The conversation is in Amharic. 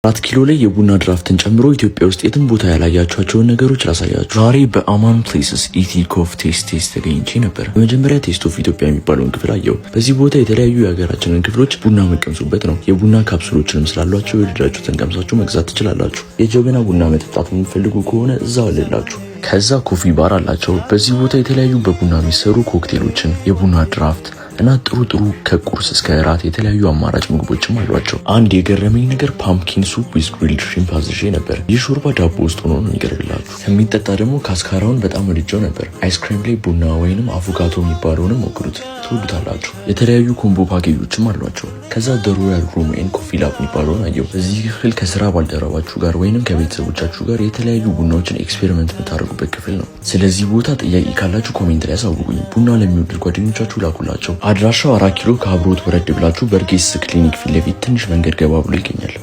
4 ኪሎ ላይ የቡና ድራፍትን ጨምሮ ኢትዮጵያ ውስጥ የትም ቦታ ያላያችኋቸውን ነገሮች ላሳያችሁ። ዛሬ በአማን Places ET Coffee Taste Test ተገኝቼ ነበር። በመጀመሪያ Taste of Ethiopia የሚባለውን ክፍል አየው። በዚህ ቦታ የተለያዩ የሀገራችንን ክፍሎች ቡና መቀምሱበት ነው። የቡና ካፕሱሎችንም ስላሏቸው የወደዳችሁትን ቀምሳችሁ መግዛት ትችላላችሁ። የጀበና ቡና መጠጣት የምትፈልጉ ከሆነ እዛው አለላችሁ። ከዛ coffee bar አላቸው። በዚህ ቦታ የተለያዩ በቡና የሚሰሩ ኮክቴሎችን፣ የቡና ድራፍት እና ጥሩ ጥሩ ከቁርስ እስከ እራት የተለያዩ አማራጭ ምግቦችም አሏቸው። አንድ የገረመኝ ነገር pumpkin soup with grilled shrimp አዝዤ ነበር። ይህ ሾርባ ዳቦ ውስጥ ሆኖ ነው የሚቀርብላችሁ። ከሚጠጣ ደግሞ ካስካራውን በጣም ወድጀው ነበር። Ice cream ላይ ቡና ወይንም አቮካቶ የሚባለውንም ሞክሩት፣ ትወዱታላችሁ። የተለያዩ combo ፓኬጆችም አሏቸው። ከዛ The Royal Room and Coffee Lab የሚባለውን አየው። በዚህ ክፍል ከስራ ባልደረባችሁ ጋር ወይንም ከቤተሰቦቻችሁ ጋር የተለያዩ ቡናዎችን experiment የምታደርጉበት ክፍል ነው። ስለዚህ ቦታ ጥያቄ ካላችሁ comment ላይ ያሳውቁኝ። ቡና ለሚወዱት ጓደኞቻችሁ ላኩላቸው። አድራሻው 4 ኪሎ ከአብሮት ወረድ ብላችሁ በርጌስ ክሊኒክ ፊት ለፊት ትንሽ መንገድ ገባ ብሎ ይገኛል።